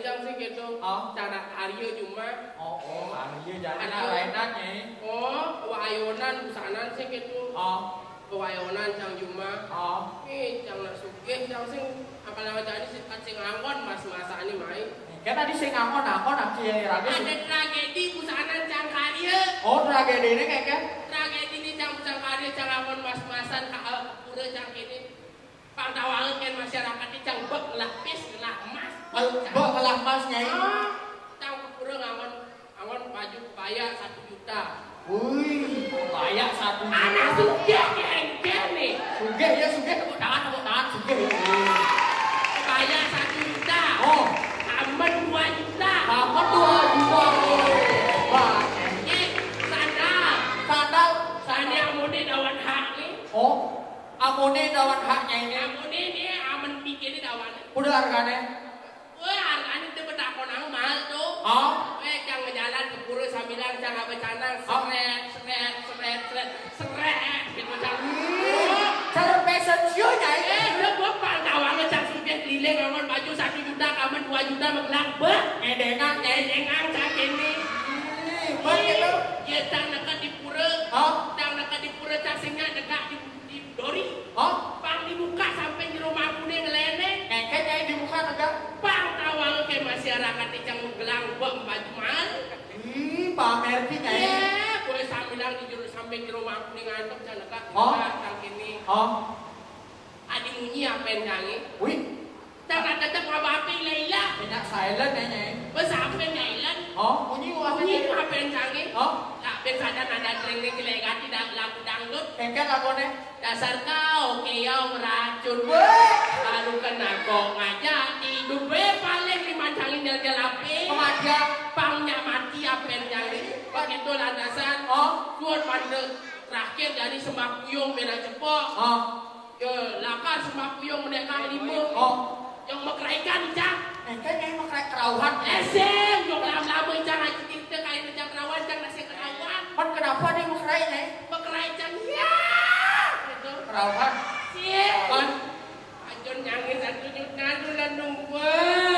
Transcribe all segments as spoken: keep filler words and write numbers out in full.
Cang sing kéto. Oh. Cang nak karya jumah. Oh, oh, karya jadi. Karya. Nak laénan, Nyai. Oh, wayonan busanan sing kéto. Oh. Wayonan cang jumah. Oh. Eh, cang nak sugih, cang sing, apalagi tadi sing, sing nganggon mas-masané mai. Kan tadi sing nganggon, nganggon, aki yang ragu sih. Ada tragedi busanan cang karya. Oh, tragedi ini kayak kan? Tragedi ini cang, cang karya, cang nganggon mas-masan, ka, eh, pura cang ini. Pang tawang kén masyarakat ini cang bek ngelah pis, ngelah emas. Bek, bek ngelah emas, Nyai. Ah, cang ke pura nganggon, nganggon baju kebaya satu juta. Wih, kebaya satu juta. Anak sugih kéngkén nih. Sugih ya, sugih, tepuk tangan, tepuk tangan, sugih ya. Kebaya satu juta. Oh. Kamen dua juta. Kamen dua juta. Wih, banyak. Ini sandal. Sandal. Sandal amoné dawan hak nih. Oh. Amoné dawan haknya ini. Amoné ini amen bikinnya dawan. Udah harganya? Wah, harganya udah betakon ang mahal tuh. Oh. Eh, cang ngejalan ke pura sambilan cang apa canang, oh, seret, seret, seret, seret, seret, gitu cang. Hmm, cara fashion show nya ini. Eh, udah gua pantau banget cang sugih keliling nganggon baju satu juta, kamen dua juta, megelang, bah. Ngedengang, Nyai. Ngedengang cang ini. Hmm, bah, gitu. Iya, cang dekat di pura. Oh. Cang dekat di pura, cang singgah dekat di Di Dori. Hah? Pang di muka sampai jero mangkuné ngelénéng. Engké Nyai di muka tegak. Pang tawang ke masyarakat di cang gelang bek baju mahal. Ih, pamer ki, Nyai. Iya, boleh sambilang di jero, sampai jero mangkuné ngantuk cang tegak. Hah? Cang ini. Hah? Adi munyi apén cangé. Wih. Cang nak tetep ngaba apé ila-ila. Minyak silent ya, Nyai. Bes apén silent. Oh, munyi apén? Munyi apén cangé. Oh. Nak ben sadar nada tring ning jelek ati dak lagu dangdut. Engké laguné. Dasar kau keong racun. Wéh. Baru kena kok ngajak tidur. Wéh, paling dimancangin jel-jel apé. Kematian. Pangnya mati apén cangé. Begitu lantasan. Oh. Suat mandek. Terakhir dari sembah puyung mena cepok. Oh. Yo, lakar sembah puyung mena kang lima. Oh. Yang mekeraikan, Cang. Engké Nyai mekerai kerauhan. Esem, yang lama-lama, Cang, aja cerita kayak macam kerauhan, Cang, nasi kerauhan. Pan kenapa dia mekerai, Nyai? Mekerai, Cang, ya. Gitu. Kerauhan. Sih. Pan. Ajun nyangis satu juta, dulu nunggu.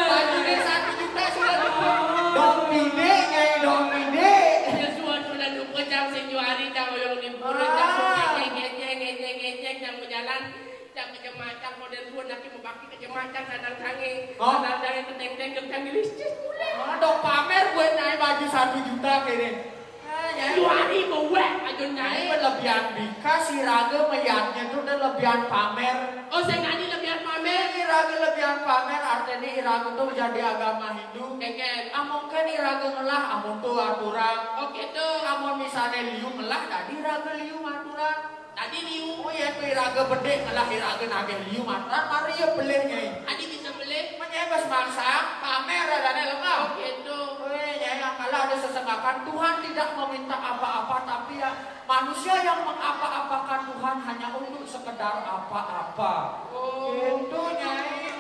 Bajunya satu juta sudah nunggu. Dong pide, Nyai, dong pide. Ya, suan sudah nunggu, Cang, sing juari, Cang, oyong di pura, Cang, sudah ngecek, ngecek, ngecek, ngecek, Cang, berjalan. Cang kecamatan model dua nanti membaki kecamatan sadang sange. Oh. Sadang sange keteng-teng jeng cang gelis cis mulai. Ah, dok pamer buat naik baju satu juta kene. Ah, ya. Dua hari bawa aja naik. Ini berlebihan bika si raga meyatnya tuh udah lebihan pamer. Oh, saya nggak lebihan pamer. Ini raga lebihan pamer artinya iraga tuh jadi agama Hindu. Keken. Amun kan iraga ngelah, amun tuh aturan. Oke tuh. Amun misalnya liu ngelah, tadi raga liu aturan. Tadi liu. Oh iya, iraga bedé ngelah iraga nagih liu matra, mari ya belih, Nyai. Adi bisa belih. Menyai bas maksa, pamer adané lemah. Oh, gitu. Wéh, Nyai, kalau ada sesengakan, Tuhan tidak meminta apa-apa, tapi ya manusia yang mengapa-apakan Tuhan hanya untuk sekedar apa-apa. Oh. Gitu, Nyai.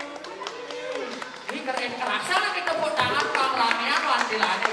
Ini keren kerasa lagi tepuk tangan pang ramean wanti lagi.